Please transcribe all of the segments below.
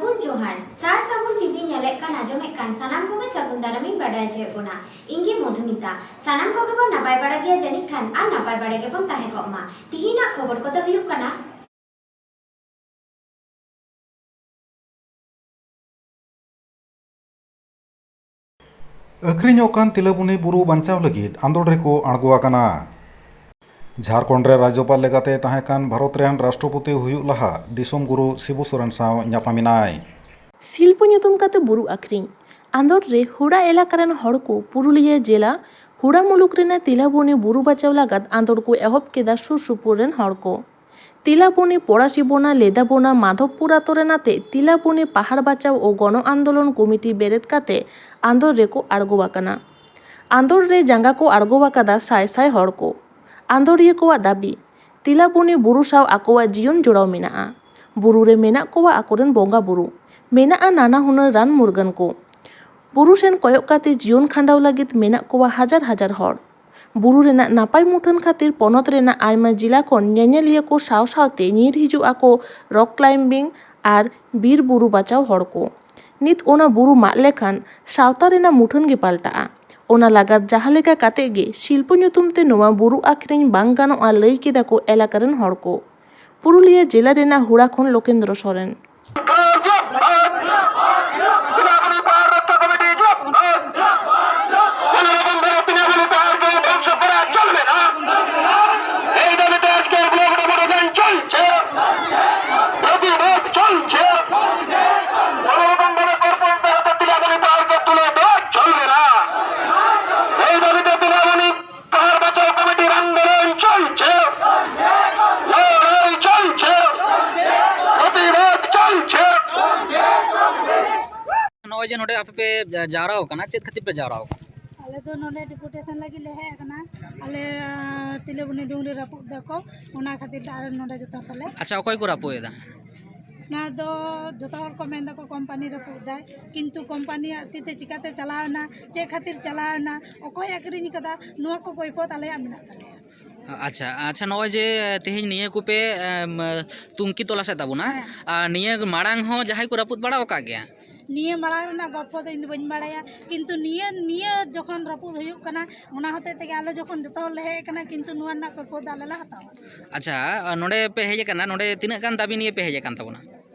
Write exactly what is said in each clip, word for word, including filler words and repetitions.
ᱥᱟᱹᱜᱩᱱ ᱡᱚᱦᱟᱨ᱾ ᱥᱟᱨ ᱥᱟᱹᱜᱩᱱ ᱴᱤᱵᱷᱤ ᱧᱮᱞᱮᱫ ᱠᱟᱱ, ᱟᱸᱡᱚᱢᱮᱫ ᱠᱟᱱ ᱥᱟᱱᱟᱢ ᱠᱚᱜᱮ ᱥᱟᱹᱜᱩᱱ ᱫᱟᱨᱟᱢᱤᱧ ᱵᱟᱰᱟᱭ ᱦᱚᱪᱚᱭᱮᱫ ᱵᱚᱱᱟ᱾ ᱤᱧ ᱜᱮ ᱢᱚᱫᱷᱩᱢᱤᱛᱟ᱾ ᱥᱟᱱᱟᱢ ᱠᱚᱜᱮ ᱵᱚᱱ ᱱᱟᱯᱟᱭ ᱵᱟᱲᱟ ᱜᱮᱭᱟ ᱡᱟᱹᱱᱤᱡ ᱠᱷᱟᱱ, ᱟᱨ ᱱᱟᱯᱟᱭ ᱵᱟᱲᱟ ᱜᱮᱵᱚᱱ ᱛᱟᱦᱮᱸ ᱠᱚᱜ ᱢᱟ᱾ ᱛᱤᱦᱤᱧᱟᱜ ᱠᱷᱚᱵᱚᱨ ᱠᱚᱫᱚ ᱦᱩᱭᱩᱜ ᱠᱟᱱᱟ, ᱟᱹᱠᱷᱨᱤᱧᱚᱜ ᱠᱟᱱ ᱛᱤᱞᱟᱵᱚᱱᱤ ᱵᱩᱨᱩ ᱵᱟᱧᱪᱟᱣ ᱞᱟᱹᱜᱤᱫ ᱟᱸᱫᱳᱲ ᱨᱮᱠᱚ ᱟᱬᱜᱚ ᱟᱠᱟᱱᱟ᱾ ᱡᱷᱟᱲᱠᱷᱚᱸᱰ ᱨᱮ ᱨᱟᱡᱽᱡᱚᱯᱟᱞ ᱞᱮᱠᱟᱛᱮ ᱛᱟᱦᱮᱸ ᱠᱟᱱ ᱵᱷᱟᱨᱚᱛ ᱨᱮᱱ ᱨᱟᱥᱴᱨᱚᱯᱚᱛᱤ ᱦᱩᱭᱩᱜ ᱞᱟᱦᱟ ᱫᱤᱥᱚᱢ ᱜᱩᱨᱩ ᱥᱤᱵᱩ ᱥᱚᱨᱮᱱ ᱥᱟᱶ ᱧᱟᱯᱟᱢ ᱮᱱᱟᱭ᱾ ᱥᱤᱞᱯᱚ ᱧᱩᱛᱩᱢ ᱠᱟᱛᱮ ᱵᱩᱨᱩ ᱟᱹᱠᱷᱨᱤᱧ᱾ ᱟᱸᱫᱳᱲ ᱨᱮ ᱦᱩᱲᱟ ᱮᱞᱟᱠᱟ ᱨᱮᱱ ᱦᱚᱲ ᱠᱚ ᱯᱩᱨᱩᱞᱤᱭᱟᱹ ᱡᱮᱞᱟ ᱦᱩᱲᱟ ᱢᱩᱞᱩᱠ ᱨᱮᱱᱟᱜ ᱛᱤᱞᱟᱵᱚᱱᱤ ᱵᱩᱨᱩ ᱵᱟᱧᱪᱟᱣ ᱞᱟᱜᱟᱫ ᱟᱸᱫᱳᱲ ᱠᱚ ᱮᱦᱚᱵ ᱠᱮᱫᱟ ᱥᱩᱨ ᱥᱩᱯᱩᱨ ᱨᱮᱱ ᱦᱚᱲ ᱠᱚ᱾ ᱛᱤᱞᱟᱵᱚᱱᱤ ᱯᱚᱲᱟᱥᱤᱵᱚᱱᱟ ᱞᱮᱫᱟᱵᱚᱱᱟ ᱢᱟᱫᱷᱚᱵᱯᱩᱨ ᱟᱛᱳ ᱨᱮᱱᱟᱜ ᱛᱮ ᱛᱤᱞᱟᱵᱚᱱᱤ ᱯᱟᱦᱟᱲ ᱵᱟᱪᱟᱣ ᱳ ᱜᱚᱱᱚ ᱟᱱᱫᱳᱞᱚᱱ ᱠᱚᱢᱤᱴᱤ ᱵᱮᱨᱮᱫ ᱠᱟᱛᱮ ᱟᱸᱫᱳᱲ ᱨᱮᱠᱚ ᱟᱬᱜᱚ ᱟᱠᱟᱱᱟ᱾ ᱟᱸᱫᱳᱲ ᱨᱮ ᱡᱟᱸᱜᱟ ᱠᱚ ᱟᱬᱜᱚ ᱟᱠᱟᱫᱟ ᱥᱟᱭ ᱥᱟᱭ ᱦᱚᱲ ᱠᱚ᱾ ᱟᱸᱫᱳᱲᱤᱭᱟᱹ ᱠᱚᱣᱟᱜ ᱫᱟᱹᱵᱤ, ᱛᱤᱞᱟᱵᱚᱱᱤ ᱵᱩᱨᱩ ᱥᱟᱶ ᱟᱠᱚᱣᱟᱜ ᱡᱤᱭᱚᱱ ᱡᱚᱲᱟᱣ ᱢᱮᱱᱟᱜᱼᱟ᱾ ᱵᱩᱨᱩ ᱨᱮ ᱢᱮᱱᱟᱜ ᱠᱚᱣᱟ ᱟᱠᱚᱨᱮᱱ ᱵᱚᱸᱜᱟ ᱵᱩᱨᱩ᱾ ᱢᱮᱱᱟᱜᱼᱟ ᱱᱟᱱᱟ ᱦᱩᱱᱟᱹᱨ ᱨᱟᱱ ᱢᱩᱨᱜᱟᱹᱱ ᱠᱚ᱾ ᱵᱩᱨᱩ ᱥᱮᱱ ᱠᱚᱭᱚᱜ ᱠᱟᱛᱮ ᱡᱤᱭᱚᱱ ᱠᱷᱟᱸᱰᱟᱣ ᱞᱟᱹᱜᱤᱫ ᱢᱮᱱᱟᱜ ᱠᱚᱣᱟ ᱦᱟᱡᱟᱨ ᱦᱟᱡᱟᱨ ᱦᱚᱲ᱾ ᱵᱩᱨᱩ ᱨᱮᱱᱟᱜ ᱱᱟᱯᱟᱭ ᱢᱩᱴᱷᱟᱹᱱ ᱠᱷᱟᱹᱛᱤᱨ ᱯᱚᱱᱚᱛ ᱨᱮᱱᱟᱜ ᱟᱭᱢᱟ ᱡᱤᱞᱟ ᱠᱷᱚᱱ ᱧᱮᱧᱮᱞᱤᱭᱟᱹ ᱠᱚ ᱥᱟᱶ ᱥᱟᱶᱛᱮ ᱧᱤᱨ ᱦᱤᱡᱩᱜ ᱟᱠᱚ rock climbing ᱟᱨ ᱵᱤᱨ ᱵᱩᱨᱩ ᱵᱟᱪᱟᱣ ᱦᱚᱲ ᱠᱚ᱾ ᱱᱤᱛ ᱚᱱᱟ ᱵᱩᱨᱩ ᱢᱟᱜ ᱞᱮᱠᱷᱟᱱ ᱥᱟᱶᱛᱟ ᱨᱮᱱᱟᱜ ᱢᱩᱴᱷᱟᱹᱱ ᱜᱮ ᱯᱟᱞᱴᱟᱜᱼᱟ᱾ ᱚᱱᱟ ᱞᱟᱜᱟᱫ ᱡᱟᱦᱟᱸ ᱞᱮᱠᱟ ᱠᱟᱛᱮ ᱜᱮ ᱥᱤᱞᱯᱚ ᱧᱩᱛᱩᱢ ᱛᱮ ᱱᱚᱣᱟ ᱵᱩᱨᱩ ᱟᱹᱠᱷᱨᱤᱧ ᱵᱟᱝ ᱜᱟᱱᱚᱜᱼᱟ, ᱞᱟᱹᱭ ᱠᱮᱫᱟ ᱠᱚ ᱮᱞᱟᱠᱟ ᱨᱮᱱ ᱦᱚᱲ ᱠᱚ᱾ ᱯᱩᱨᱩᱞᱤᱭᱟᱹ ᱡᱮᱞᱟ ᱨᱮᱱᱟᱜ ᱦᱩᱲᱟ ᱠᱷᱚᱱ ᱞᱳᱠᱮᱱᱫᱨᱚ ᱥᱚᱨᱮᱱ᱾ এই দাবিতে আজকের ব্লক ডেপুটেশন চলছে, প্রতিবাদ চলছে। কোনো রকম ভাবে কর্পোরেট হাতে তুলে আগামী পাহাড়কে তুলে দেওয়া চলবে না। এই দাবিতে তুলাবনি পাহাড় বাঁচাও কমিটির আন্দোলন চলছে, লড়াই চলছে, প্রতিবাদ চলছে। ᱱᱚᱜᱼᱚᱭ ᱡᱮ ᱱᱚᱰᱮ ᱟᱯᱮ ᱯᱮ ᱡᱟᱣᱨᱟ ᱟᱠᱟᱱᱟ, ᱪᱮᱫ ᱠᱷᱟᱹᱛᱤᱨ ᱯᱮ ᱡᱟᱣᱨᱟ ᱟᱠᱟᱱᱟ? ᱟᱞᱮ ᱫᱚ ᱱᱚᱰᱮ ᱰᱮᱯᱩᱴᱮᱥᱚᱱ ᱞᱟᱹᱜᱤᱫ ᱞᱮ ᱦᱮᱡ ᱟᱠᱟᱱᱟ᱾ ᱟᱞᱮ, ᱟᱸ, ᱛᱤᱞᱟᱹᱵᱚᱱᱤ ᱰᱩᱝᱨᱤ ᱨᱟᱹᱯᱩᱫ ᱫᱟᱠᱚ, ᱚᱱᱟ ᱠᱷᱟᱹᱛᱤᱨ ᱛᱮ ᱟᱞᱮ ᱱᱚᱰᱮ ᱡᱚᱛᱚ ᱦᱚᱲ ᱛᱮᱞᱮ ᱟᱪᱪᱷᱟ, ᱚᱠᱚᱭ ᱠᱚ ᱨᱟᱹᱯᱩᱫ ᱮᱫᱟ? ᱱᱚᱣᱟ ᱫᱚ ᱡᱚᱛᱚ ᱦᱚᱲ ᱠᱚ ᱢᱮᱱ ᱫᱟᱠᱚ ᱠᱳᱢᱯᱟᱱᱤ ᱨᱟᱹᱯᱩᱫ ᱫᱟᱭ, ᱠᱤᱱᱛᱩ ᱠᱳᱢᱯᱟᱱᱤᱭᱟᱜ ᱛᱤ ᱛᱮ ᱪᱤᱠᱟᱹᱛᱮ ᱪᱟᱞᱟᱣ ᱮᱱᱟ, ᱪᱮᱫ ᱠᱷᱟᱹᱛᱤᱨ ᱪᱟᱞᱟᱣ ᱮᱱᱟ, ᱚᱠᱚᱭ ᱟᱹᱠᱷᱨᱤᱧ ᱠᱟᱫᱟ, ᱱᱚᱣᱟ ᱠᱚ ᱠᱚᱭᱯᱚᱛ ᱟᱞᱮᱭᱟᱜ ᱢᱮᱱᱟᱜ ᱛᱟᱞᱮᱭᱟ᱾ ᱟᱪᱪᱷᱟ, ᱟᱪᱪᱷᱟ, ᱱᱚᱜᱼᱚᱭ ᱡᱮ ᱛᱮᱦᱮᱧ ᱱᱤᱭᱟᱹ ᱠᱚᱯᱮ, ᱮᱢ, ᱛᱩᱝᱠᱤ ᱛᱚᱞᱟᱥᱮᱫ ᱛᱟᱵᱚᱱᱟ, ᱦᱮᱸ᱾ ᱟᱨ ᱱᱤᱭᱟᱹ ᱢᱟᱲᱟᱝ ᱦᱚᱸ ᱡᱟᱦᱟᱸᱭ ᱠᱚ ᱨᱟᱹᱯᱩᱫ ᱵᱟᱲᱟ ᱟᱠᱟᱫ ᱜᱮᱭᱟ? ᱱᱤᱭᱟᱹ ᱢᱟᱲᱟᱝ ᱨᱮᱱᱟᱜ ᱜᱚᱞᱯᱚ ᱫᱚ ᱤᱧ ᱫᱚ ᱵᱟᱹᱧ ᱵᱟᱲᱟᱭᱟ, ᱠᱤᱱᱛᱩ ᱱᱤᱭᱟᱹ, ᱱᱤᱭᱟᱹ ᱡᱚᱠᱷᱚᱱ ᱨᱟᱹᱯᱩᱫ ᱦᱩᱭᱩᱜ ᱠᱟᱱᱟ, ᱚᱱᱟ ᱦᱚᱛᱮᱡ ᱛᱮᱜᱮ ᱟᱞᱮ ᱡᱚᱠᱷᱚᱱ ᱡᱚᱛᱚ ᱦᱚᱲ ᱞᱮ ᱦᱮᱡ ᱟᱠᱟᱱᱟ, ᱠᱤᱱᱛᱩ ᱱᱚᱣᱟ ᱨᱮᱱᱟᱜ ᱠᱚᱭᱯᱚᱫ ᱫᱚ ᱟᱞᱮ ᱞᱮ ᱦᱟᱛᱟᱣᱟ᱾ ᱟᱪᱪᱷᱟ, ᱱᱚᱰᱮ ᱯᱮ ᱦᱮᱡ ᱟᱠᱟᱱᱟ, ᱱᱚᱰᱮ ᱛᱤᱱᱟᱹᱜ ᱜᱟᱱ ᱫᱟᱹᱵᱤ ᱱᱤᱭᱮ ᱯᱮ ᱦᱮᱡ ᱟᱠᱟᱱ ᱛᱟᱵᱚᱱᱟ?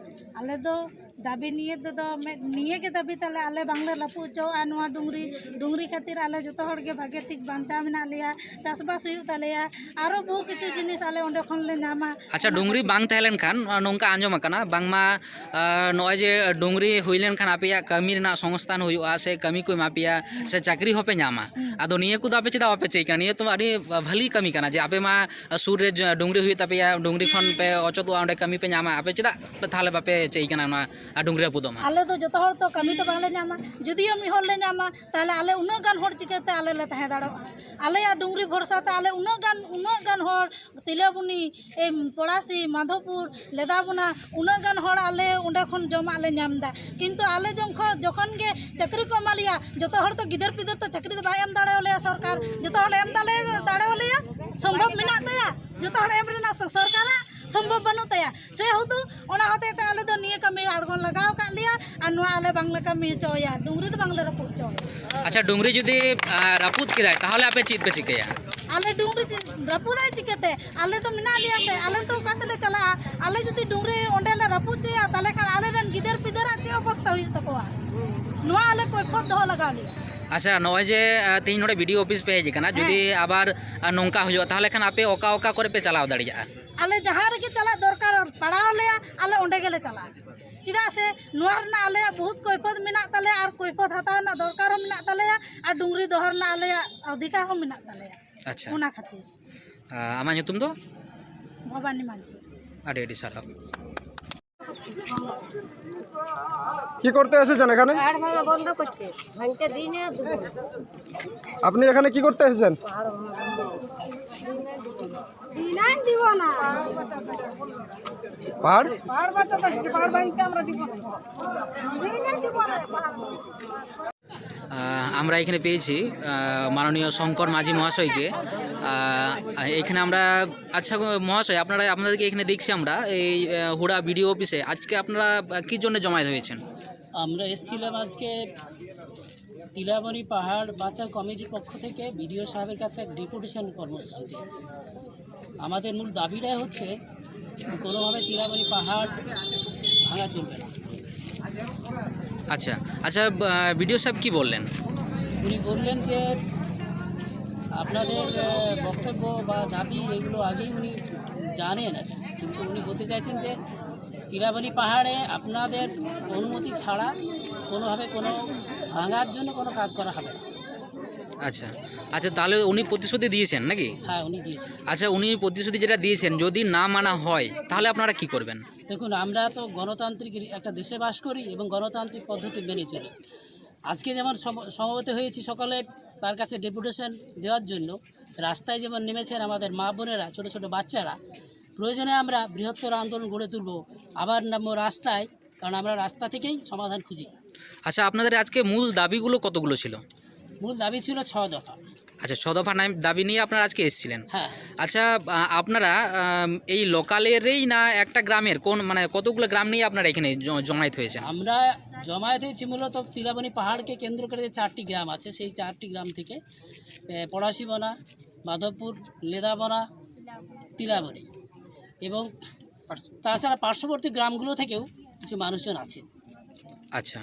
ᱟᱞᱮ ᱫᱚ ᱫᱟᱹᱵᱤ ᱱᱤᱭᱟᱹ ᱛᱮᱫᱚ ᱢᱤᱫ ᱱᱤᱭᱟᱹ ᱜᱮ ᱫᱟᱹᱵᱤ ᱛᱟᱞᱮ, ᱟᱞᱮ ᱵᱟᱝᱞᱮ ᱨᱟᱹᱯᱩᱫ ᱦᱚᱪᱚᱣᱟᱜᱼᱟ ᱱᱚᱣᱟ ᱰᱩᱝᱨᱤ᱾ ᱰᱩᱝᱨᱤ ᱠᱷᱟᱹᱛᱤᱨ ᱟᱞᱮ ᱡᱚᱛᱚ ᱦᱚᱲ ᱜᱮ ᱵᱷᱟᱜᱮ ᱴᱷᱤᱠ ᱵᱟᱧᱪᱟᱣ ᱢᱮᱱᱟᱜ ᱞᱮᱭᱟ, ᱪᱟᱥᱵᱟᱥ ᱦᱩᱭᱩᱜ ᱛᱟᱞᱮᱭᱟ, ᱟᱨᱚ ᱵᱚᱦᱩ ᱠᱤᱪᱷᱩ ᱡᱤᱱᱤᱥ ᱟᱞᱮ ᱚᱸᱰᱮ ᱠᱷᱚᱱ ᱞᱮ ᱧᱟᱢᱟ᱾ ᱟᱪᱪᱷᱟ, ᱚᱱᱟ ᱰᱩᱝᱨᱤ ᱠᱷᱟᱹᱛᱤᱨ ᱵᱟᱝ ᱛᱟᱦᱮᱸ ᱞᱮᱱᱠᱷᱟᱱ, ᱱᱚᱝᱠᱟ ᱟᱸᱡᱚᱢ ᱟᱠᱟᱱᱟ ᱵᱟᱝᱢᱟ, ᱟᱨ ᱱᱚᱜᱼᱚᱭ ᱡᱮ ᱰᱩᱝᱨᱤ ᱦᱩᱭ ᱞᱮᱱᱠᱷᱟᱱ ᱟᱯᱮᱭᱟᱜ ᱠᱟᱹᱢᱤ ᱨᱮᱱᱟᱜ ᱥᱚᱝᱥᱛᱷᱟᱱ ᱦᱩᱭᱩᱜᱼᱟ ᱥᱮ ᱠᱟᱹᱢᱤ ᱠᱚ ᱮᱢᱟ ᱯᱮᱭᱟ ᱥᱮ ᱪᱟᱹᱠᱨᱤ ᱦᱚᱸᱯᱮ ᱧᱟᱢᱟ᱾ ᱦᱩᱸ᱾ ᱟᱫᱚ ᱱᱤᱭᱟᱹ ᱠᱚᱫᱚ ᱟᱯᱮ ᱪᱮᱫᱟᱜ ᱵᱟᱯᱮ ᱪᱟᱹᱭ ᱠᱟᱱᱟ? ᱱᱤᱭᱟᱹ ᱛᱚ ᱟᱹᱰᱤ ᱵᱷᱟᱹᱞᱤ ᱠᱟᱹᱢᱤ ᱠᱟᱱᱟ ᱡᱮ ᱟᱯᱮ ᱢᱟ ᱥᱩᱨ ᱨᱮ ᱡᱚ-, ᱰᱩᱝᱨᱤ ᱦᱩᱭᱩᱜ ᱛᱟᱯᱮᱭᱟ, ᱰᱩᱝᱨᱤ ᱠᱷᱚᱱ ᱯᱮ ᱚᱪᱚᱜᱚᱜᱼᱟ, ᱚᱸᱰᱮ ᱠᱟᱹᱢᱤ ᱯᱮ ᱧᱟᱢᱟ, ᱟᱯᱮ ᱪᱮᱫᱟᱜ ᱯᱮ ᱛᱟᱦᱚᱞᱮ ᱵᱟᱯᱮ ᱪᱟᱹᱭ ᱠᱟᱱᱟ ᱱᱚᱣᱟ, ᱟᱨ ᱰᱩᱝᱨᱤ ᱨᱟᱹᱯᱩᱫᱚᱜ ᱢᱟ? ᱟᱞᱮ ᱫᱚ ᱡᱚᱛᱚ ᱦᱚᱲ ᱛᱚ ᱠᱟᱹᱢᱤ ᱫᱚ ᱵᱟᱝᱞᱮ ᱧᱟᱢᱟ, ᱡᱩᱫᱤᱭᱳ ᱢᱤᱫ ᱦᱚᱲ ᱞᱮ ᱧᱟᱢᱟ, ᱛᱟᱦᱚᱞᱮ ᱟᱞᱮ ᱩᱱᱟᱹᱜ ᱜᱟᱱ ᱦᱚᱲ ᱪᱤᱠᱟᱹᱛᱮ ᱟᱞᱮ ᱞᱮ ᱛᱟᱦᱮᱸ ᱫᱟᱲᱮᱭᱟᱜᱼᱟ? ᱟᱞᱮᱭᱟᱜ ᱰᱩᱝᱨᱤ ᱵᱷᱚᱨᱥᱟ ᱛᱮ ᱟᱞᱮ ᱩᱱᱟᱹᱜ ᱜᱟᱱ, ᱩᱱᱟᱹᱜ ᱜᱟᱱ ᱦᱚᱲ ᱛᱤᱞᱟᱹᱵᱩᱱᱤ, ᱮᱢ, ᱯᱚᱲᱟᱥᱤ, ᱢᱟᱫᱷᱚᱯᱩᱨ, ᱞᱮᱫᱟᱵᱚᱱᱟ, ᱩᱱᱟᱹᱜ ᱜᱟᱱ ᱦᱚᱲ ᱟᱞᱮ ᱚᱸᱰᱮ ᱠᱷᱚᱱ ᱡᱚᱢᱟᱜ ᱞᱮ ᱧᱟᱢ ᱮᱫᱟ, ᱠᱤᱱᱛᱩ ᱟᱞᱮ ᱡᱚᱠᱷᱚᱱ, ᱡᱚᱠᱷᱚᱱ ᱜᱮ ᱪᱟᱹᱠᱨᱤ ᱠᱚ ᱮᱢᱟ ᱞᱮᱭᱟ, ᱡᱚᱛᱚ ᱦᱚᱲ ᱛᱚ ᱜᱤᱫᱟᱹᱨ ᱯᱤᱫᱟᱹᱨ ᱛᱚ ᱪᱟᱹᱠᱨᱤ ᱫᱚ ᱵᱟᱭ ᱮᱢ ᱫᱟᱲᱮᱭᱟᱞᱮᱭᱟ ᱥᱚᱨᱠᱟᱨ, ᱡᱚᱛᱚ ᱦᱚᱲ ᱮᱢ ᱫᱟᱲᱮ, ᱫᱟᱲᱮᱭᱟᱞᱮᱭᱟ, ᱥᱚᱢᱵᱷᱚᱵ ᱢᱮᱱᱟᱜ ᱛᱟᱭᱟ, ᱡᱚᱛᱚ ᱦᱚᱲ ᱮᱢ ᱨᱮᱱᱟᱜ ᱥᱚ-, ᱥᱚᱨᱠᱟᱨᱟᱜ ᱥᱚᱢᱵᱷᱚᱵ ᱵᱟᱹᱱᱩᱜ ᱛᱟᱭᱟ, ᱥᱮᱦᱮᱛᱩ ᱚᱱᱟ ᱦᱚᱛᱮᱡ ᱛᱮ ᱟᱞᱮ ᱫᱚ ᱱᱤᱭᱟᱹ ᱠᱟᱹᱢᱤ ᱨᱮ ᱟᱬᱜᱚᱱ ᱞᱟᱜᱟᱣ ᱟᱠᱟᱫ ᱞᱮᱭᱟ, ᱟᱨ ᱱᱚᱣᱟ ᱟᱞᱮ ᱵᱟᱝᱞᱮ ᱠᱟᱹᱢᱤ ᱦᱚᱪᱚᱭᱟ, ᱰᱩᱝᱨᱤ ᱫᱚ ᱵᱟᱝᱞᱮ ᱨᱟᱹᱯᱩᱫ ᱦᱚᱪᱚᱭᱟ᱾ ᱟᱪᱪᱷᱟ, ᱰᱩᱝᱨᱤ ᱡᱩᱫᱤ, ᱟᱨ, ᱨᱟᱹᱯᱩᱫ ᱠᱮᱫᱟᱭ, ᱛᱟᱦᱚᱞᱮ ᱟᱯᱮ ᱪᱮᱫ ᱯᱮ ᱪᱤᱠᱟᱹᱭᱟ? ᱟᱞᱮ ᱰᱩᱝᱨᱤ ᱪᱮ-, ᱨᱟᱹᱯᱩᱫᱟᱭ ᱪᱤᱠᱟᱹᱛᱮ? ᱟᱞᱮ ᱫᱚ ᱢᱮᱱᱟᱜ ᱞᱮᱭᱟ ᱥᱮ, ᱟᱞᱮ ᱫᱚ ᱚᱠᱟ ᱛᱮᱞᱮ ᱪᱟᱞᱟᱜᱼᱟ? ᱟᱞᱮ ᱡᱩᱫᱤ ᱰᱩᱝᱨᱤ ᱚᱸᱰᱮ ᱞᱮ ᱨᱟᱹᱯᱩᱫ ᱦᱚᱪᱚᱭᱟ, ᱛᱟᱦᱚᱞᱮ ᱠᱷᱟᱱ ᱟᱞᱮᱨᱮᱱ ᱜᱤᱫᱟᱹᱨ ᱯᱤᱫᱟᱹᱨᱟᱜ ᱪᱮᱫ ᱚᱵᱚᱥᱛᱟ ᱦᱩᱭᱩᱜ ᱛᱟᱠᱚᱣᱟ? ᱱᱚᱣᱟ ᱟᱞᱮ ᱠᱚᱭᱯᱷᱚᱛ ᱫᱚᱦᱚ ᱞᱟᱜᱟᱣ ᱞᱮᱭᱟ᱾ ᱟᱪᱪᱷᱟ, ᱱᱚᱜᱼᱚᱭ ᱡᱮ, ᱟᱨ, ᱛᱮᱦᱮᱧ ᱱᱚᱰᱮ ᱵᱤ ᱰᱤ ᱳ ᱚᱯᱷᱤᱥ ᱯᱮ ᱦᱮᱡ ᱟᱠᱟᱱᱟ, ᱦᱮᱸ᱾ ᱡᱩᱫᱤ ᱟᱵᱟᱨ, ᱟᱨ, ᱱᱚᱝᱠᱟ ᱦᱩᱭᱩᱜᱼᱟ, ᱛᱟᱦᱚᱞᱮ ᱠᱷᱟᱱ ᱟᱯᱮ ᱚᱠᱟ ᱚᱠᱟ ᱠᱚᱨᱮ ᱯᱮ ᱪᱟᱞᱟᱣ ᱫᱟᱲᱮᱭᱟᱜᱼᱟ? ᱟᱞᱮ ᱡᱟᱦᱟᱸ ᱨᱮᱜᱮ ᱪᱟᱞᱟᱜ ᱫᱚᱨᱠᱟᱨ ᱯᱟᱲᱟᱣ ᱞᱮᱭᱟ, ᱟᱞᱮ ᱚᱸᱰᱮ ᱜᱮᱞᱮ ᱪᱟᱞᱟᱜᱼᱟ᱾ ᱪᱮᱫᱟᱜ ᱥᱮ ᱱᱚᱣᱟ ᱨᱮᱱᱟᱜ ᱟᱞᱮᱭᱟᱜ ᱵᱚᱦᱩᱛ ᱠᱚᱭᱯᱷᱚᱛ ᱢᱮᱱᱟᱜ ᱛᱟᱞᱮᱭᱟ, ᱟᱨ ᱠᱚᱭᱯᱷᱚᱛ ᱦᱟᱛᱟᱣ ᱨᱮᱱᱟᱜ ᱫᱚᱨᱠᱟᱨ ᱦᱚᱸ ᱢᱮᱱᱟᱜ ᱛᱟᱞᱮᱭᱟ, ᱟᱨ ᱰᱩᱝᱨᱤ ᱫᱚᱦᱚ ᱨᱮᱱᱟᱜ ᱟᱞᱮᱭᱟᱜ ᱚᱫᱷᱤᱠᱟᱨ ᱦᱚᱸ ᱢᱮᱱᱟᱜ ᱛᱟᱞᱮᱭᱟ᱾ ᱟᱪᱪᱷᱟ᱾ ᱚᱱᱟ ᱠᱷᱟᱹᱛᱤᱨ᱾ ᱟᱨ ᱟᱢᱟᱜ ᱧᱩᱛᱩᱢ ᱫᱚ? ᱵᱷᱚᱵᱟᱱᱤ ᱢᱟᱱᱡᱷᱤ᱾ ᱟᱹᱰᱤ ᱟᱹᱰᱤ ᱥᱟᱨᱦᱟᱣ᱾ কি করতে এসেছেন এখানে? পাহাড় ভাঙা বন্ধ করতে, ভাঙতে দিই না দুপুরে। আপনি এখানে কি করতে এসেছেন? পাহাড় ভাঙা বন্ধ করতে। দিনাই দিব না। পাহাড়? পাহাড় বাঁচাতে এসেছি, পাহাড় ভাঙতে আমরা দিব না। দিনাই দিব না, পাহাড়। আহ, আমরা এখানে পেয়েছি, আহ, মাননীয় শঙ্কর মাঝি মহাশয়কে। আহ, এখানে আমরা, আচ্ছা গো, মহাশয়, আপনারা, আপনাদেরকে এখানে দেখছি আমরা এই আহ, হুড়া বিডিও অফিসে। আজকে আপনারা আহ, কি জন্য জমায়েত হয়েছেন? আমরা এসেছিলাম আজকে তিলাবনি পাহাড় বাঁচাও কমিটির পক্ষ থেকে বিডিও সাহেবের কাছে এক ডেপুটেশন কর্মসূচিতে। আমাদের মূল দাবিটাই হচ্ছে যে কোনোভাবে তিলাবনি পাহাড় ভাঙা চলবে না। আচ্ছা, আচ্ছা, বিডিও সাহেব কি বললেন? উনি বললেন যে আপনাদের আহ, বক্তব্য বা দাবি এগুলো আগেই উনি জানেন আর কি। কিন্তু উনি বলতে চাইছেন যে তিলাবনি পাহাড়ে আপনাদের অনুমতি ছাড়া কোনোভাবে কোনো ভাঙার জন্য কোনো কাজ করা হবে না। আচ্ছা, আচ্ছা, তাহলে উনি প্রতিশ্রুতি দিয়েছেন নাকি? হ্যাঁ, উনি দিয়েছেন। আচ্ছা, উনি প্রতিশ্রুতি যেটা দিয়েছেন, যদি না মানা হয়, তাহলে আপনারা কি করবেন? দেখুন, আমরা তো গণতান্ত্রিক একটা দেশে বাস করি এবং গণতান্ত্রিক পদ্ধতি মেনে চলি। আজকে যেমন সম- সমবেত হয়েছি সকালে তার কাছে ডেপুটেশন দেওয়ার জন্য, রাস্তায় যেমন নেমেছেন আমাদের মা বোনেরা, ছোট ছোট বাচ্চারা, প্রয়োজনে আমরা বৃহত্তর আন্দোলন গড়ে তুলব, আবার নামবো রাস্তায়, কারণ আমরা রাস্তা থেকেই সমাধান খুঁজি। আচ্ছা, আপনাদের আজকে মূল দাবিগুলো কতগুলো ছিল? মূল দাবি ছিল ছ দফা। আচ্ছা, ছ দফা নাই- দাবি নিয়ে আপনারা আজকে এসেছিলেন। হ্যাঁ। আচ্ছা, আ- আপনারা আম, এই লোকালেরই না একটা গ্রামের কোন, মানে, কতগুলো গ্রাম নিয়ে আপনারা এখানে জ- জমায়েত হয়েছেন? আমরা জমায়েত হয়েছি মূলত তিলাবনি পাহাড়কে কেন্দ্র করে যে চারটি গ্রাম আছে, সেই চারটি গ্রাম থেকে এ, পলাশিবনা, মাধবপুর, লেদাবনা, তিলাবনি এবং তাছাড়া পার্শ্ববর্তী গ্রামগুলো থেকেও কিছু মানুষজন আছে। আচ্ছা,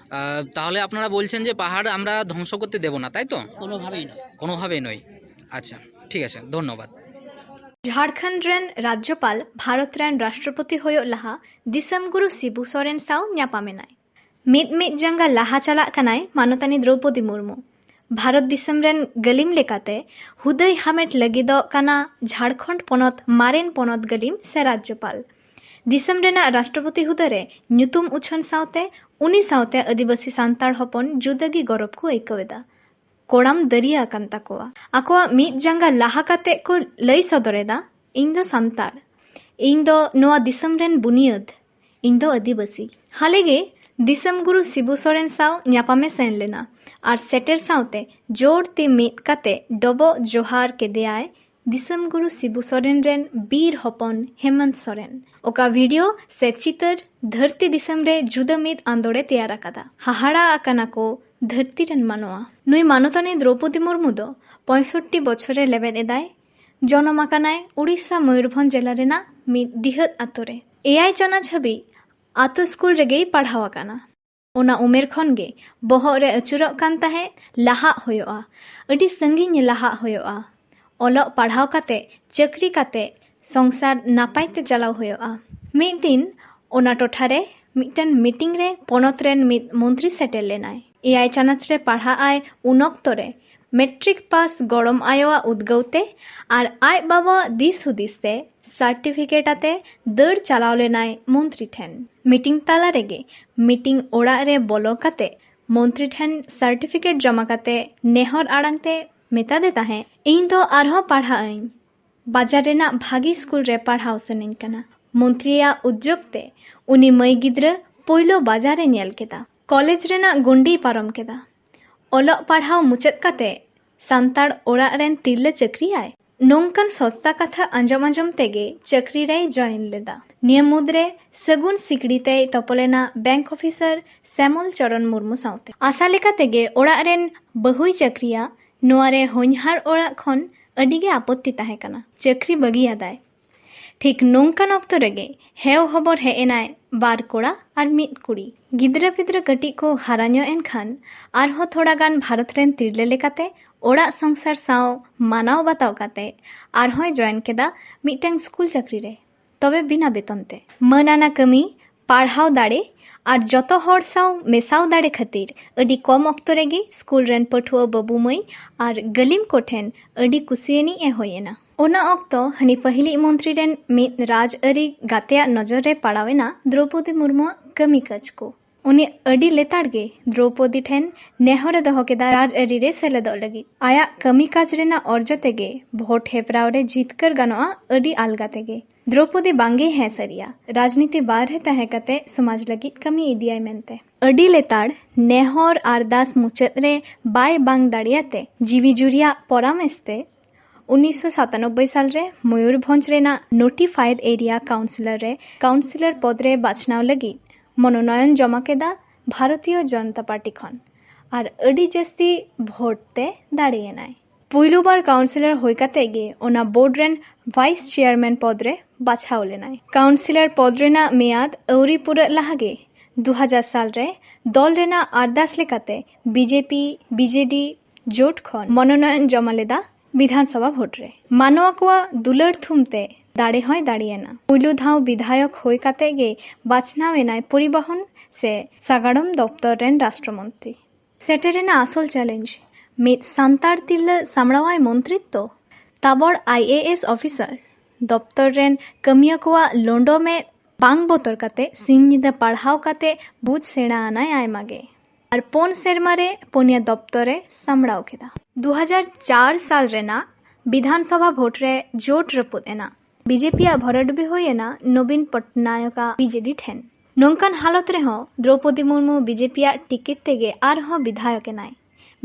আহ, তাহলে আপনারা বলছেন যে পাহাড় আমরা ধ্বংস করতে দেব না, তাই তো? কোনোভাবেই নয়। কোনোভাবেই নয়। আচ্ছা, ঠিক আছে, ধন্যবাদ। ᱡᱷᱟᱲᱠᱷᱚᱸᱰ ᱨᱮᱱ ᱨᱟᱡᱽᱡᱚᱯᱟᱞ ᱵᱷᱟᱨᱚᱛ ᱨᱮᱱ ᱨᱟᱥᱴᱨᱚᱯᱚᱛᱤ ᱦᱩᱭᱩᱜ ᱞᱟᱦᱟ ᱫᱤᱥᱚᱢ ᱜᱩᱨᱩ ᱥᱤᱵᱩ ᱥᱚᱨᱮᱱ ᱥᱟᱶ ᱧᱟᱯᱟᱢ ᱮᱱᱟᱭ᱾ ᱢᱤᱫ ᱢᱤᱫ ᱡᱟᱸᱜᱟ ᱞᱟᱦᱟ ᱪᱟᱞᱟᱜ ᱠᱟᱱᱟᱭ ᱢᱟᱱᱚᱛᱟᱱᱤ ᱫᱨᱚᱣᱯᱚᱫᱤ ᱢᱩᱨᱢᱩ᱾ ᱵᱷᱟᱨᱚᱛ ᱫᱤᱥᱚᱢ ᱨᱮᱱ ᱜᱟᱹᱞᱤᱢ ᱞᱮᱠᱟᱛᱮ ᱦᱩᱫᱟᱹᱭ ᱦᱟᱢᱮᱴ ᱞᱟᱹᱜᱤᱫᱚᱜ ᱠᱟᱱᱟ ᱡᱷᱟᱲᱠᱷᱚᱸᱰ ᱯᱚᱱᱚᱛ ᱢᱟᱨᱮᱱ ᱯᱚᱱᱚᱛ ᱜᱟᱹᱞᱤᱢ ᱥᱮ ᱨᱟᱡᱽᱡᱚᱯᱟᱞ᱾ ᱫᱤᱥᱚᱢ ᱨᱮᱱᱟᱜ ᱨᱟᱥᱴᱨᱚᱯᱚᱛᱤ ᱦᱩᱫᱟᱹ ᱨᱮ ᱧᱩᱛᱩᱢ ᱩᱪᱷᱟᱹᱱ ᱥᱟᱶᱛᱮ ᱩᱱᱤ ᱥᱟᱶᱛᱮ ᱟᱹᱫᱤᱵᱟᱹᱥᱤ ᱥᱟᱱᱛᱟᱲ ᱦᱚᱯᱚᱱ ᱡᱩᱫᱟᱹ ᱜᱮ ᱜᱚᱨᱚᱵᱽ ᱠᱚ ᱟᱹᱭᱠᱟᱹᱣ ᱮᱫᱟ᱾ ᱠᱚᱲᱟᱢ ᱫᱟᱹᱨᱭᱟ ᱟᱠᱟᱱ ᱛᱟᱠᱚᱣᱟ᱾ ᱟᱠᱚᱣᱟᱜ ᱢᱤᱫ ᱡᱟᱸᱜᱟ ᱞᱟᱦᱟ ᱠᱟᱛᱮ ᱠᱚ ᱞᱟᱹᱭ ᱥᱚᱫᱚᱨ ᱮᱫᱟ, "ᱤᱧ ᱫᱚ ᱥᱟᱱᱛᱟᱲ, ᱤᱧ ᱫᱚ ᱱᱚᱣᱟ ᱫᱤᱥᱚᱢ ᱨᱮᱱ ᱵᱩᱱᱤᱭᱟᱹᱫ, ᱤᱧ ᱫᱚ ᱟᱹᱫᱤᱵᱟᱹᱥᱤ᱾" ᱦᱟᱞᱮ ᱜᱮ ᱫᱤᱥᱚᱢ ᱜᱩᱨᱩ ᱥᱤᱵᱩ ᱥᱚᱨᱮᱱ ᱥᱟᱶ ᱧᱟᱯᱟᱢᱮ ᱥᱮᱱ ᱞᱮᱱᱟ ᱟᱨ ᱥᱮᱴᱮᱨ ᱥᱟᱶᱛᱮ ᱡᱳᱨ ᱛᱮ ᱢᱤᱫ ᱠᱟᱛᱮ ᱰᱚᱵᱚᱜ ᱡᱚᱦᱟᱨ ᱠᱮᱫᱮᱭᱟᱭ ᱫᱤᱥᱚᱢ ᱜᱩᱨᱩ ᱥᱤᱵᱩ ᱥᱚᱨᱮᱱ ᱨᱮᱱ ᱵᱤᱨ ᱦᱚᱯᱚᱱ ᱦᱮᱢᱚᱱᱛ ᱥᱚᱨᱮᱱ᱾ ᱚᱠᱟ ᱵᱷᱤᱰᱤᱭᱳ ᱥᱮ ᱪᱤᱛᱟᱹᱨ ᱫᱷᱟᱹᱨᱛᱤ ᱫᱤᱥᱚᱢ ᱨᱮ ᱡᱩᱫᱟᱹ ᱢᱤᱫ ᱟᱸᱫᱳᱲᱮ ᱛᱮᱭᱟᱨ ᱟᱠᱟᱫᱟ᱾ ᱦᱟᱦᱟᱲᱟ ᱟᱠᱟᱱᱟ ᱠᱚ ᱫᱷᱟᱹᱨᱛᱤ ᱨᱮᱱ ᱢᱟᱱᱣᱟ᱾ ᱱᱩᱭ ᱢᱟᱱᱚᱛᱟᱱᱤ ᱫᱨᱚᱣᱯᱚᱫᱤ ᱢᱩᱨᱢᱩ ᱫᱚ ᱯᱚᱸᱭᱥᱚᱴᱴᱤ ᱵᱚᱪᱷᱚᱨ ᱨᱮ ᱞᱮᱵᱮᱫ ᱮᱫᱟᱭ᱾ ᱡᱚᱱᱚᱢ ᱟᱠᱟᱱᱟᱭ ᱩᱲᱤᱥᱥᱟ ᱢᱚᱭᱩᱨᱵᱷᱚᱸᱡᱽ ᱡᱮᱞᱟ ᱨᱮᱱᱟᱜ ᱢᱤᱫ ᱰᱤᱦᱟᱹᱛ ᱟᱛᱳ ᱨᱮ᱾ ᱮᱭᱟᱭ ᱪᱟᱱᱟᱪ ᱦᱟᱹᱵᱤᱡ ᱟᱛᱳ ᱥᱠᱩᱞ ᱨᱮᱜᱮᱭ ᱯᱟᱲᱦᱟᱣ ᱟᱠᱟᱱᱟ᱾ ᱚᱱᱟ ᱩᱢᱮᱨ ᱠᱷᱚᱱ ᱜᱮ ᱵᱚᱦᱚᱜ ᱨᱮ ᱟᱹᱪᱩᱨᱚᱜ ᱠᱟᱱ ᱛᱟᱦᱮᱸᱫ, ᱞᱟᱦᱟᱜ ᱦᱩᱭᱩᱜᱼᱟ, ᱟᱹᱰᱤ ᱥᱟᱺᱜᱤᱧ ᱞᱟᱦᱟᱜ ᱦᱩᱭᱩᱜᱼᱟ, ᱚᱞᱚᱜ ᱯᱟᱲᱦᱟᱣ ᱠᱟᱛᱮ, ᱪᱟᱹᱠᱨᱤ ᱠᱟᱛᱮ, ᱥᱚᱝᱥᱟᱨ ᱱᱟᱯᱟᱭ ᱛᱮ ᱪᱟᱞᱟᱣ ᱦᱩᱭᱩᱜᱼᱟ᱾ ᱢᱤᱫ ᱫᱤᱱ ᱚᱱᱟ ᱴᱚᱴᱷᱟ ᱨᱮ ᱢᱤᱫᱴᱮᱱ ᱢᱤᱴᱤᱝ ᱨᱮ ᱯᱚᱱᱚᱛ ᱨᱮᱱ ᱢᱤᱫ ᱢᱚᱱᱛᱨᱤ ᱥᱮᱴᱮᱨ ᱞᱮᱱᱟᱭ᱾ ᱮᱭᱟᱭ ᱪᱟᱱᱟᱪ ᱨᱮ ᱯᱟᱲᱦᱟᱜ ᱟᱭ ᱩᱱ ᱚᱠᱛᱚ ᱨᱮ ᱢᱮᱴᱨᱤᱠ ᱯᱟᱥ ᱜᱚᱲᱚᱢ ᱟᱭᱳᱣᱟᱜ ᱩᱫᱽᱜᱟᱹᱣ ᱛᱮ ᱟᱨ ᱟᱡ ᱵᱟᱵᱟᱣᱟᱜ ᱫᱤᱥ ᱦᱩᱫᱤᱥ ᱛᱮ ᱥᱟᱨᱴᱤᱯᱷᱤᱠᱮᱴ ᱟᱛᱮ ᱫᱟᱹᱲ ᱪᱟᱞᱟᱣ ᱞᱮᱱᱟᱭ ᱢᱚᱱᱛᱨᱤ ᱴᱷᱮᱱ᱾ ᱢᱤᱴᱤᱝ ᱛᱟᱞᱟ ᱨᱮᱜᱮ ᱢᱤᱴᱤᱝ ᱚᱲᱟᱜ ᱨᱮ ᱵᱚᱞᱚ ᱠᱟᱛᱮ ᱢᱚᱱᱛᱨᱤ ᱴᱷᱮᱱ ᱥᱟᱨᱴᱤᱯᱷᱤᱠᱮᱴ ᱡᱚᱢᱟ ᱠᱟᱛᱮ ᱱᱮᱦᱚᱨ ᱟᱲᱟᱝ ᱛᱮ ᱢᱮᱛᱟᱫᱮ ᱛᱟᱦᱮᱸᱫ, "ᱤᱧ ᱫᱚ ᱟᱨᱦᱚᱸ ᱯᱟᱲᱦᱟᱜ ᱟᱹᱧ, ᱵᱟᱡᱟᱨ ᱨᱮᱱᱟᱜ ᱵᱷᱟᱜᱤ ᱥᱠᱩᱞ ᱨᱮ ᱯᱟᱲᱦᱟᱣ ᱥᱟᱱᱟᱧ ᱠᱟᱱᱟ᱾" ᱢᱚᱱᱛᱨᱤᱭᱟᱜ ᱩᱫᱽᱡᱳᱜᱽ ᱛᱮ ᱩᱱᱤ ᱢᱟᱹᱭ ᱜᱤᱫᱽᱨᱟᱹ ᱯᱳᱭᱞᱳ ᱵᱟᱡᱟᱨ ᱮ ᱧᱮᱞ ᱠᱮᱫᱟ, ᱠᱚᱞᱮᱡᱽ ᱨᱮᱱᱟᱜ ᱜᱚᱱᱰᱤᱭ ᱯᱟᱨᱚᱢ ᱠᱮᱫᱟ᱾ ᱚᱞᱚᱜ ᱯᱟᱲᱦᱟᱣ ᱢᱩᱪᱟᱹᱫ ᱠᱟᱛᱮ ᱥᱟᱱᱛᱟᱲ ᱚᱲᱟᱜ ᱨᱮᱱ ᱛᱤᱨᱞᱟᱹ ᱪᱟᱹᱠᱨᱤᱭᱟᱭ, ᱱᱚᱝᱠᱟᱱ ᱥᱚᱥᱛᱟ ᱠᱟᱛᱷᱟ ᱟᱸᱡᱚᱢ ᱟᱸᱡᱚᱢ ᱛᱮᱜᱮ ᱪᱟᱹᱠᱨᱤ ᱨᱮᱭ ᱡᱚᱭᱮᱱ ᱞᱮᱫᱟ᱾ ᱱᱤᱭᱟᱹ ᱢᱩᱫᱽᱨᱮ ᱥᱟᱹᱜᱩᱱ ᱥᱤᱠᱲᱤ ᱛᱮᱭ ᱛᱚᱯᱚᱞ ᱮᱱᱟ ᱵᱮᱝᱠ ᱚᱯᱷᱤᱥᱟᱨ ᱥᱮᱢᱚᱞ ᱪᱚᱨᱚᱱ ᱢᱩᱨᱢᱩ ᱥᱟᱶᱛᱮ᱾ ᱟᱥᱟ ᱞᱮᱠᱟ ᱛᱮᱜᱮ ᱚᱲᱟᱜ ᱨᱮᱱ ᱵᱟᱹᱦᱩᱭ ᱪᱟᱹᱠᱨᱤᱭᱟ, ᱱᱚᱣᱟ ᱨᱮ ᱦᱚᱧᱦᱟᱨ ᱚᱲᱟᱜ ᱠᱷᱚᱱ ᱟᱹᱰᱤ ᱜᱮ ᱟᱯᱚᱛᱛᱤ ᱛᱟᱦᱮᱸ ᱠᱟᱱᱟ᱾ ᱪᱟᱹᱠᱨᱤ ᱵᱟᱹᱜᱤᱭᱟᱫᱟᱭ᱾ ᱴᱷᱤᱠ ᱱᱚᱝᱠᱟᱱ ᱚᱠᱛᱚ ᱨᱮᱜᱮ ᱦᱮᱣ ᱦᱚᱵᱚᱨ ᱦᱮᱡ ᱮᱱᱟᱭ ᱵᱟᱨ ᱠᱚᱲᱟ ᱟᱨ ᱢᱤᱫ ᱠᱩᱲᱤ᱾ ᱜᱤᱫᱽᱨᱟᱹ ᱯᱤᱫᱽᱨᱟᱹ ᱠᱟᱹᱴᱤᱡ ᱠᱚ ᱦᱟᱨᱟ ᱧᱚᱜ ᱮᱱ ᱠᱷᱟᱱ ᱟᱨᱦᱚᱸ ᱛᱷᱚᱲᱟ ᱜᱟᱱ ᱵᱷᱟᱨᱚᱛ ᱨᱮᱱ ᱛᱤᱨᱞᱟᱹ ᱞᱮᱠᱟᱛᱮ ᱚᱲᱟᱜ ᱥᱚᱝᱥᱟᱨ ᱥᱟᱶ ᱢᱟᱱᱟᱣ ᱵᱟᱛᱟᱣ ᱠᱟᱛᱮ ᱟᱨᱦᱚᱸᱭ ᱡᱚᱭᱮᱱ ᱠᱮᱫᱟ ᱢᱤᱫᱴᱟᱝ ᱥᱠᱩᱞ ᱪᱟᱹᱠᱨᱤ ᱨᱮ, ᱛᱚᱵᱮ ᱵᱤᱱᱟ ᱵᱮᱛᱚᱱ ᱛᱮ᱾ ᱢᱟᱹᱱ ᱟᱱᱟ ᱠᱟᱹᱢᱤ, ᱯᱟᱲᱦᱟᱣ ᱫᱟᱲᱮ ᱟᱨ ᱡᱚᱛᱚ ᱦᱚᱲ ᱥᱟᱶ ᱢᱮᱥᱟᱣ ᱫᱟᱲᱮ ᱠᱷᱟᱹᱛᱤᱨ ᱟᱹᱰᱤ ᱠᱚᱢ ᱚᱠᱛᱚ ᱨᱮᱜᱮ ᱥᱠᱩᱞ ᱨᱮᱱ ᱯᱟᱹᱴᱷᱩᱣᱟᱹ ᱵᱟᱹᱵᱩ ᱢᱟᱹᱭ ᱟᱨ ᱜᱟᱹᱞᱤᱢ ᱠᱚᱴᱷᱮᱱ ᱟᱹᱰᱤ ᱠᱩᱥᱤᱭᱟᱱᱤᱡ ᱮ ᱦᱩᱭ ᱮᱱᱟ᱾ ᱚᱱᱟ ᱚᱠᱛᱚ ᱦᱟᱹᱱᱤ ᱯᱟᱹᱦᱤᱞᱤᱡ ᱢᱚᱱᱛᱨᱤ ᱨᱮᱱ ᱢᱤᱫ ᱨᱟᱡᱽᱟᱹᱨᱤ ᱜᱟᱛᱮᱭᱟᱜ ᱱᱚᱡᱚᱨ ᱨᱮ ᱯᱟᱲᱟᱣ ᱮᱱᱟ ᱫᱨᱚᱣᱯᱚᱫᱤ ᱢᱩᱨᱢᱩᱣᱟᱜ ᱠᱟᱹᱢᱤ ᱠᱟᱡᱽ ᱠᱚ᱾ ᱩᱱᱤ ᱟᱹᱰᱤ ᱞᱮᱛᱟᱲ ᱜᱮ ᱫᱨᱚᱣᱯᱚᱫᱤ ᱴᱷᱮᱱ ᱱᱮᱦᱚᱨ ᱮ ᱫᱚᱦᱚ ᱠᱮᱫᱟ ᱨᱟᱡᱽᱟᱹᱨᱤ ᱨᱮ ᱥᱮᱞᱮᱫᱚᱜ ᱞᱟᱹᱜᱤᱫ᱾ ᱟᱭᱟᱜ ᱠᱟᱹᱢᱤ ᱠᱟᱡᱽ ᱨᱮᱱᱟᱜ ᱚᱨᱡᱚ ᱛᱮᱜᱮ ᱵᱷᱳᱴ ᱦᱮᱯᱨᱟᱣ ᱨᱮ ᱡᱤᱛᱠᱟᱹᱨ ᱜᱟᱱᱚᱜᱼᱟ ᱟᱹᱰᱤ ᱟᱞᱜᱟ ᱛᱮᱜᱮ᱾ ᱫᱨᱚᱣᱯᱚᱫᱤ ᱵᱟᱝᱜᱮ ᱦᱮᱸ ᱥᱟᱹᱨᱤᱭᱟ, ᱨᱟᱡᱽᱱᱤᱛᱤ ᱵᱟᱦᱨᱮ ᱛᱟᱦᱮᱸ ᱠᱟᱛᱮ ᱥᱚᱢᱟᱡᱽ ᱞᱟᱹᱜᱤᱫ ᱠᱟᱹᱢᱤ ᱤᱫᱤᱭᱟᱭ ᱢᱮᱱᱛᱮ᱾ ᱟᱹᱰᱤ ᱞᱮᱛᱟᱲ ᱱᱮᱦᱚᱨ ᱟᱨᱫᱟᱥ ᱢᱩᱪᱟᱹᱫ ᱨᱮ ᱵᱟᱭ ᱵᱟᱝ ᱫᱟᱲᱮᱭᱟᱛᱮ ᱡᱤᱣᱤ ᱡᱩᱨᱤᱭᱟᱜ ᱯᱚᱨᱟᱢᱮᱥ ᱛᱮ ᱩᱱᱤᱥᱥᱚ ᱥᱟᱛᱟᱱᱚᱵᱵᱳᱭ ᱥᱟᱞ ᱨᱮ ᱢᱚᱭᱩᱨᱵᱷᱚᱸᱡᱽ ᱨᱮᱱᱟᱜ ᱱᱳᱴᱤᱯᱷᱟᱭᱮᱰ ᱮᱨᱤᱭᱟ ᱠᱟᱣᱩᱱᱥᱤᱞᱚᱨ ᱨᱮ ᱠᱟᱣᱩᱱᱥᱤᱞᱚᱨ ᱯᱚᱫᱽ ᱨᱮ ᱵᱟᱪᱷᱱᱟᱣ ᱞᱟᱹᱜᱤᱫ ᱢᱚᱱᱳᱱᱚᱭᱚᱱ ᱡᱚᱢᱟ ᱠᱮᱫᱟ ᱵᱷᱟᱨᱚᱛᱤᱭᱚ ᱡᱚᱱᱚᱛᱟ ᱯᱟᱨᱴᱤ ᱠᱷᱚᱱ ᱟᱨ ᱟᱹᱰᱤ ᱡᱟᱹᱥᱛᱤ ᱵᱷᱳᱴ ᱛᱮ ᱫᱟᱲᱮᱭᱮᱱᱟᱭ᱾ ᱯᱩᱭᱞᱩ ᱵᱟᱨ ᱠᱟᱣᱩᱱᱥᱤᱞᱚᱨ ᱦᱩᱭ ᱠᱟᱛᱮ ᱜᱮ ᱚᱱᱟ ᱵᱳᱨᱰ ᱨᱮᱱ ᱵᱷᱟᱭᱤᱥ ᱪᱮᱭᱟᱨᱢᱮᱱ ᱯᱚᱫᱽ ᱨᱮ ᱵᱟᱪᱷᱟᱣ ᱞᱮᱱᱟᱭ᱾ ᱠᱟᱣᱩᱱᱥᱤᱞᱚᱨ ᱯᱚᱫᱽ ᱨᱮᱱᱟᱜ ᱢᱮᱭᱟᱫ ᱟᱹᱣᱨᱤ ᱯᱩᱨᱟᱹᱜ ᱞᱟᱦᱟ ᱜᱮ ᱫᱩ ᱦᱟᱡᱟᱨ ᱥᱟᱞ ᱨᱮ ᱫᱚᱞ ᱨᱮᱱᱟᱜ ᱟᱨᱫᱟᱥ ᱞᱮᱠᱟᱛᱮ ᱵᱤᱡᱮᱯᱤ ᱵᱤᱡᱮᱰᱤ ᱡᱳᱴ ᱠᱷᱚᱱ ᱢᱚᱱᱳᱱᱚᱭᱚᱱ ᱡᱚᱢᱟ ᱞᱮᱫᱟ ᱵᱤᱫᱷᱟᱱ ᱥᱚᱵᱷᱟ ᱵᱷᱳᱴ ᱨᱮ᱾ ᱢᱟᱱᱣᱟ ᱠᱚᱣᱟᱜ ᱫᱩᱞᱟᱹᱲ ᱛᱷᱩᱢ ᱛᱮ ᱫᱟᱲᱮ ᱦᱚᱸᱭ ᱫᱟᱲᱮᱭᱮᱱᱟ᱾ ᱯᱩᱭᱞᱩ ᱫᱷᱟᱣ ᱵᱤᱫᱷᱟᱭᱚᱠ ᱦᱩᱭ ᱠᱟᱛᱮ ᱜᱮ ᱵᱟᱪᱷᱱᱟᱣ ᱮᱱᱟᱭ ᱯᱚᱨᱤᱵᱚᱦᱚᱱ ᱥᱮ ᱥᱟᱜᱟᱲᱚᱢ ᱫᱚᱯᱛᱚᱨ ᱨᱮᱱ ᱨᱟᱥᱴᱨᱚ ᱢᱚᱱᱛᱨᱤ᱾ ᱥᱮᱴᱮᱨᱮᱱᱟ ᱟᱥᱚᱞ ᱪᱮᱞᱮᱧᱡᱽ, ᱢᱤᱫ ᱥᱟᱱᱛᱟᱲ ᱛᱤᱨᱞᱟᱹ ᱥᱟᱢᱲᱟᱣᱟᱭ ᱢᱚᱱᱛᱨᱤᱛᱛᱚ? ᱛᱟᱵᱚᱲ ᱟᱭ ᱮ ᱮᱥ ᱚᱯᱷᱤᱥᱟᱨ, ᱫᱚᱯᱛᱚᱨ ᱨᱮᱱ ᱠᱟᱹᱢᱤᱭᱟᱹ ᱠᱚᱣᱟᱜ ᱞᱚᱸᱰᱚ ᱢᱮᱫ ᱵᱟᱝ ᱵᱚᱛᱚᱨ ᱠᱟᱛᱮ ᱥᱤᱧ ᱧᱤᱫᱟᱹ ᱯᱟᱲᱦᱟᱣ ᱠᱟᱛᱮ ᱵᱩᱡᱽ ᱥᱮᱬᱟ ᱟᱱᱟᱭ ᱟᱭᱢᱟ ᱜᱮ᱾ ᱟᱨ ᱯᱩᱱ ᱥᱮᱨᱢᱟ ᱨᱮ ᱯᱩᱱᱭᱟ ᱫᱚᱯᱛᱚᱨ ᱮ ᱥᱟᱢᱲᱟᱣ ᱠᱮᱫᱟ᱾ ᱫᱩ ᱦᱟᱡᱟᱨ ᱪᱟᱨ ᱥᱟᱞ ᱨᱮᱱᱟᱜ ᱵᱤᱫᱷᱟᱱ ᱥᱚᱵᱷᱟ ᱵᱷᱳᱴ ᱨᱮ ᱡᱳᱴ ᱨᱟᱹᱯᱩᱫ ᱮᱱᱟ᱾ ᱵᱤᱡᱮᱯᱤ ᱟᱜ ᱵᱷᱚᱨᱟᱰᱩᱵᱤ ᱦᱩᱭ ᱮᱱᱟ ᱱᱚᱵᱤᱱ ᱯᱚᱴᱱᱟᱭᱚᱠ ᱟᱜ ᱵᱤᱡᱮᱰᱤ ᱴᱷᱮᱱ᱾ ᱱᱚᱝᱠᱟᱱ ᱦᱟᱞᱚᱛ ᱨᱮᱦᱚᱸ ᱫᱨᱚᱣᱯᱚᱫᱤ ᱢᱩᱨᱢᱩ ᱵᱤᱡᱮᱯᱤ ᱟᱜ ᱴᱤᱠᱤᱴ ᱛᱮᱜᱮ ᱟᱨᱦᱚᱸ ᱵᱤᱫᱷᱟᱭᱚᱠ ᱮᱱᱟᱭ᱾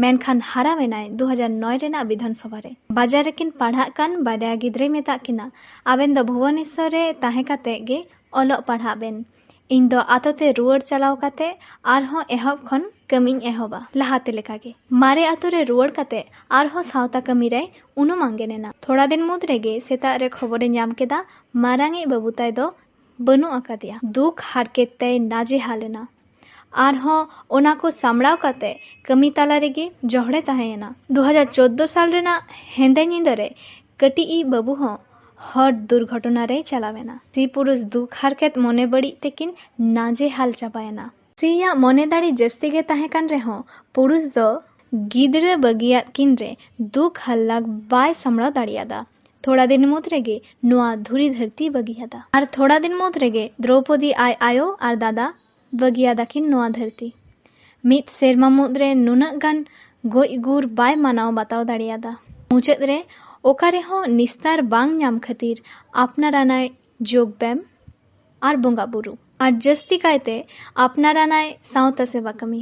ᱢᱮᱱᱠᱷᱟᱱ ᱦᱟᱨᱟᱣ ᱮᱱᱟᱭ ᱫᱩ ᱦᱟᱡᱟᱨ ᱱᱚᱭ ᱨᱮᱱᱟᱜ ᱵᱤᱫᱷᱟᱱ ᱥᱚᱵᱷᱟ ᱨᱮ᱾ ᱵᱟᱡᱟᱨ ᱨᱮᱠᱤᱱ ᱯᱟᱲᱦᱟᱜ ᱠᱟᱱ ᱵᱟᱨᱭᱟ ᱜᱤᱫᱽᱨᱟᱹᱭ ᱢᱮᱛᱟᱜ ᱠᱤᱱᱟ, "ᱟᱵᱮᱱ ᱫᱚ ᱵᱷᱩᱵᱚᱱᱮᱥᱥᱚᱨ ᱨᱮ ᱛᱟᱦᱮᱸ ᱠᱟᱛᱮ ᱜᱮ ᱚᱞᱚᱜ ᱯᱟᱲᱦᱟᱜ ᱵᱮᱱ᱾ ᱤᱧ ᱫᱚ ᱟᱛᱳ ᱛᱮ ᱨᱩᱣᱟᱹᱲ ᱪᱟᱞᱟᱣ ᱠᱟᱛᱮ ᱟᱨᱦᱚᱸ ᱮᱦᱚᱵ ᱠᱷᱚᱱ ᱠᱟᱹᱢᱤᱧ ᱮᱦᱚᱵᱟ ᱞᱟᱦᱟᱛᱮ ᱞᱮᱠᱟᱜᱮ᱾" ᱢᱟᱨᱮ ᱟᱛᱳ ᱨᱮ ᱨᱩᱣᱟᱹᱲ ᱠᱟᱛᱮ ᱟᱨᱦᱚᱸ ᱥᱟᱶᱛᱟ ᱠᱟᱹᱢᱤ ᱨᱮᱭ ᱩᱱᱩᱢ ᱟᱝᱜᱮᱱ ᱮᱱᱟ᱾ ᱛᱷᱚᱲᱟ ᱫᱤᱱ ᱢᱩᱫᱽ ᱨᱮᱜᱮ ᱥᱮᱛᱟᱜ ᱨᱮ ᱠᱷᱚᱵᱚᱨᱮ ᱧᱟᱢ ᱠᱮᱫᱟ, ᱢᱟᱨᱟᱝᱤᱡ ᱵᱟᱹᱵᱩ ᱛᱟᱭ ᱫᱚ ᱵᱟᱹᱱᱩᱜ ᱟᱠᱟᱫᱮᱭᱟ᱾ ᱫᱩᱠ ᱦᱟᱨᱠᱮᱛ ᱛᱮᱭ ᱱᱟᱡᱮᱦᱟᱞ ᱮᱱᱟ᱾ ᱟᱨᱦᱚᱸ ᱚᱱᱟ ᱠᱚ ᱥᱟᱢᱲᱟᱣ ᱠᱟᱛᱮ ᱠᱟᱹᱢᱤ ᱛᱟᱞᱟ ᱨᱮᱜᱮ ᱡᱚᱦᱲᱮ ᱛᱟᱦᱮᱸᱭᱮᱱᱟ᱾ ᱫᱩ ᱦᱟᱡᱟᱨ ᱪᱳᱫᱽᱫᱳ ᱥᱟᱞ ᱨᱮᱱᱟᱜ ᱦᱮᱸᱫᱮ ᱧᱤᱫᱟᱹ ᱨᱮ ᱠᱟᱹᱴᱤᱡ ᱤᱡ ᱵᱟᱹᱵᱩ ᱦᱚᱸ ᱦᱚᱨ ᱫᱩᱨᱜᱷᱚᱴᱚᱱᱟ ᱨᱮᱭ ᱪᱟᱞᱟᱣ ᱮᱱᱟ᱾ ᱥᱤ ᱯᱩᱨᱩᱥ ᱫᱩᱠ ᱦᱟᱨᱠᱮᱛ ᱢᱚᱱᱮ ᱵᱟᱹᱲᱤᱡ ᱛᱮᱠᱤᱱ ᱱᱟᱡᱮᱦᱟᱞ ᱪᱟᱵᱟᱭᱮᱱᱟ᱾ ᱥᱤᱭᱟᱜ ᱢᱚᱱᱮ ᱫᱟᱲᱮ ᱡᱟᱹᱥᱛᱤ ᱜᱮ ᱛᱟᱦᱮᱸ ᱠᱟᱱ ᱨᱮᱦᱚᱸ ᱯᱩᱨᱩᱥ ᱫᱚ ᱜᱤᱫᱽᱨᱟᱹ ᱵᱟᱹᱜᱤᱭᱟᱫ ᱠᱤᱱ ᱨᱮ ᱫᱩᱠ ᱦᱟᱞᱞᱟᱠ ᱵᱟᱭ ᱥᱟᱢᱲᱟᱣ ᱫᱟᱲᱮᱭᱟᱫᱟ᱾ ᱛᱷᱚᱲᱟ ᱫᱤᱱ ᱢᱩᱫᱽ ᱨᱮᱜᱮ ᱱᱚᱣᱟ ᱫᱷᱩᱲᱤ ᱫᱷᱟᱹᱨᱛᱤ ᱵᱟᱹᱜᱤᱭᱟᱫᱟ᱾ ᱟᱨ ᱛᱷᱚᱲᱟ ᱫᱤᱱ ᱢᱩᱫᱽ ᱨᱮᱜᱮ ᱫᱨᱚᱣᱯᱚᱫᱤ ᱟᱡ ᱟᱭᱳ ᱟᱨ ᱫᱟᱫᱟ ᱵᱟᱹᱜᱤᱭᱟᱫᱟ ᱠᱤᱱ ᱱᱚᱣᱟ ᱫᱷᱟᱹᱨᱛᱤ᱾ ᱢᱤᱫ ᱥᱮᱨᱢᱟ ᱢᱩᱫᱽ ᱨᱮ ᱱᱩᱱᱟᱹᱜ ᱜᱟᱱ ᱜᱚᱡ ᱜᱩᱨ ᱵᱟᱭ ᱢᱟᱱᱟᱣ ᱵᱟᱛᱟᱣ ᱫᱟᱲᱮᱭᱟᱫᱟ᱾ ᱢᱩᱪᱟᱹᱫ ᱨᱮ ᱚᱠᱟ ᱨᱮᱦᱚᱸ ᱱᱤᱥᱛᱟᱨ ᱵᱟᱝ ᱧᱟᱢ ᱠᱷᱟᱹᱛᱤᱨ ᱟᱯᱱᱟᱨᱟᱱᱟᱭ ᱡᱳᱜᱽ ᱵᱮᱭᱟᱢ ᱟᱨ ᱵᱚᱸᱜᱟ ᱵᱩᱨᱩ, ᱟᱨ ᱡᱟᱹᱥᱛᱤ ᱠᱟᱭᱛᱮ ᱟᱯᱱᱟᱨᱟᱱᱟᱭ ᱥᱟᱶᱛᱟ ᱥᱮᱵᱟ ᱠᱟᱹᱢᱤ᱾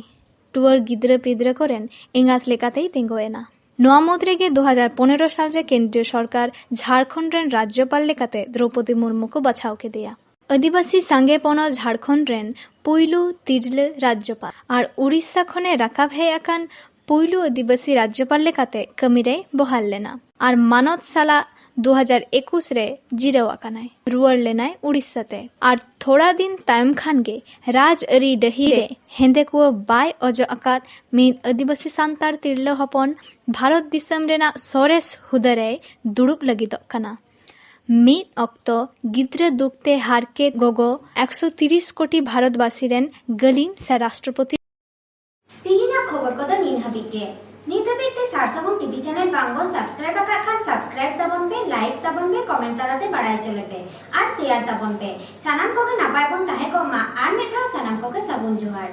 ᱴᱩᱣᱟᱹᱨ ᱜᱤᱫᱽᱨᱟᱹ ᱯᱤᱫᱽᱨᱟᱹ ᱠᱚᱨᱮᱱ ᱮᱸᱜᱟᱛ ᱞᱮᱠᱟᱛᱮᱭ ᱛᱤᱸᱜᱩ ᱮᱱᱟ᱾ ᱱᱚᱣᱟ ᱢᱩᱫᱽ ᱨᱮᱜᱮ ᱫᱩ ᱦᱟᱡᱟᱨ ᱯᱚᱱᱮᱨᱚ ᱥᱟᱞ ᱨᱮ ᱠᱮᱱᱫᱨᱤᱭᱚ ᱥᱚᱨᱠᱟᱨ ᱡᱷᱟᱲᱠᱷᱚᱸᱰ ᱨᱮᱱ ᱨᱟᱡᱽᱡᱚᱯᱟᱞ ᱞᱮᱠᱟᱛᱮ ᱫᱨᱚᱣᱯᱚᱫᱤ ᱢᱩᱨᱢᱩ ᱠᱚ ᱵᱟᱪᱷᱟᱣ ᱠᱮᱫᱮᱭᱟ᱾ ᱟᱹᱫᱤᱵᱟᱹᱥᱤ ᱥᱟᱸᱜᱮ ᱯᱚᱱᱚᱛ ᱡᱷᱟᱲᱠᱷᱚᱸᱰ ᱨᱮᱱ ᱯᱩᱭᱞᱩ ᱛᱤᱨᱞᱟᱹ ᱨᱟᱡᱽᱡᱚᱯᱟᱞ ᱟᱨ ᱩᱲᱤᱥᱥᱟ ᱠᱷᱚᱱᱮ ᱨᱟᱠᱟᱵ ᱦᱮᱡ ᱟᱠᱟᱱ ᱯᱩᱭᱞᱩ ᱟᱹᱫᱤᱵᱟᱹᱥᱤ ᱨᱟᱡᱽᱡᱚᱯᱟᱞ ᱞᱮᱠᱟᱛᱮ ᱠᱟᱹᱢᱤ ᱨᱮᱭ ᱵᱚᱦᱟᱞ ᱞᱮᱱᱟ ᱟᱨ ᱢᱟᱱᱚᱛ ᱥᱟᱞᱟᱜ ᱫᱩ ᱦᱟᱡᱟᱨ ᱮᱠᱩᱥ ᱨᱮ ᱡᱤᱨᱟᱹᱣ ᱟᱠᱟᱱᱟᱭ᱾ ᱨᱩᱣᱟᱹᱲ ᱞᱮᱱᱟᱭ ᱩᱲᱤᱥᱥᱟ ᱛᱮ ᱟᱨ ᱛᱷᱚᱲᱟ ᱫᱤᱱ ᱛᱟᱭᱚᱢ ᱠᱷᱟᱱ ᱜᱮ ᱨᱟᱡᱽ ᱟᱹᱨᱤ ᱰᱟᱹᱦᱤ ᱨᱮ ᱦᱮᱸᱫᱮ ᱠᱩᱣᱟᱹ ᱵᱟᱭ ᱚᱡᱚᱜ ᱟᱠᱟᱫ ᱢᱤᱫ ᱟᱹᱫᱤᱵᱟᱹᱥᱤ ᱥᱟᱱᱛᱟᱲ ᱛᱤᱨᱞᱟᱹ ᱦᱚᱯᱚᱱ ᱵᱷᱟᱨᱚᱛ ᱫᱤᱥᱚᱢ ᱨᱮᱱᱟᱜ ᱥᱚᱨᱮᱥ ᱦᱩᱫᱟᱹ ᱨᱮᱭ ᱫᱩᱲᱩᱵ ᱞᱟᱹᱜᱤᱫᱚᱜ ᱠᱟᱱᱟ᱾ ᱢᱤᱫ ᱚᱠᱛᱚ ᱜᱤᱫᱽᱨᱟᱹ ᱫᱩᱠ ᱛᱮ ᱦᱟᱨᱠᱮᱛ ᱜᱚᱜᱚ ᱮᱠᱥᱚ ᱛᱤᱨᱤᱥ ᱠᱳᱴᱤ ᱵᱷᱟᱨᱚᱛᱵᱟᱥᱤ ᱨᱮᱱ ᱜᱟᱹᱞᱤᱢ ᱥᱮ ᱨᱟᱥᱴᱨᱚᱯᱚᱛᱤ᱾ ᱛᱤᱦᱤᱧᱟᱜ ᱠᱷᱚᱵᱚᱨ ᱠᱚᱫᱚ ᱱᱤᱱ ᱦᱟᱹᱵᱤᱡ ᱜᱮ᱾ ᱱᱤᱛ ᱦᱟᱹᱵᱤᱡ ᱛᱮ ᱥᱟᱨᱥᱟᱹᱜᱩᱱ ᱴᱤᱵᱷᱤ ᱪᱮᱱᱮᱞ ᱵᱟᱝ ᱵᱚᱱ ᱥᱟᱵᱥᱠᱨᱟᱭᱤᱵ ᱟᱠᱟᱫ ᱠᱷᱟᱱ ᱥᱟᱵᱥᱠᱨᱟᱭᱤᱵ ᱛᱟᱵᱚᱱ ᱯᱮ, ᱞᱟᱭᱤᱠ ᱛᱟᱵᱚᱱ ᱯᱮ, ᱠᱚᱢᱮᱱᱴ ᱛᱟᱞᱟᱛᱮ ᱵᱟᱲᱟᱭ ᱦᱚᱪᱚ ᱞᱮᱯᱮ ᱟᱨ ᱥᱮᱭᱟᱨ ᱛᱟᱵᱚᱱ ᱯᱮ᱾ ᱥᱟᱱᱟᱢ ᱠᱚᱜᱮ ᱱᱟᱯᱟᱭ ᱵᱚᱱ ᱛᱟᱦᱮᱸ ᱠᱚᱜ ᱢᱟ᱾ ᱟᱨ ᱢᱤᱫ ᱫᱷᱟᱣ ᱥᱟᱱᱟᱢ ᱠᱚᱜᱮ ᱥᱟᱹᱜᱩᱱ ᱡᱚᱦᱟᱨ᱾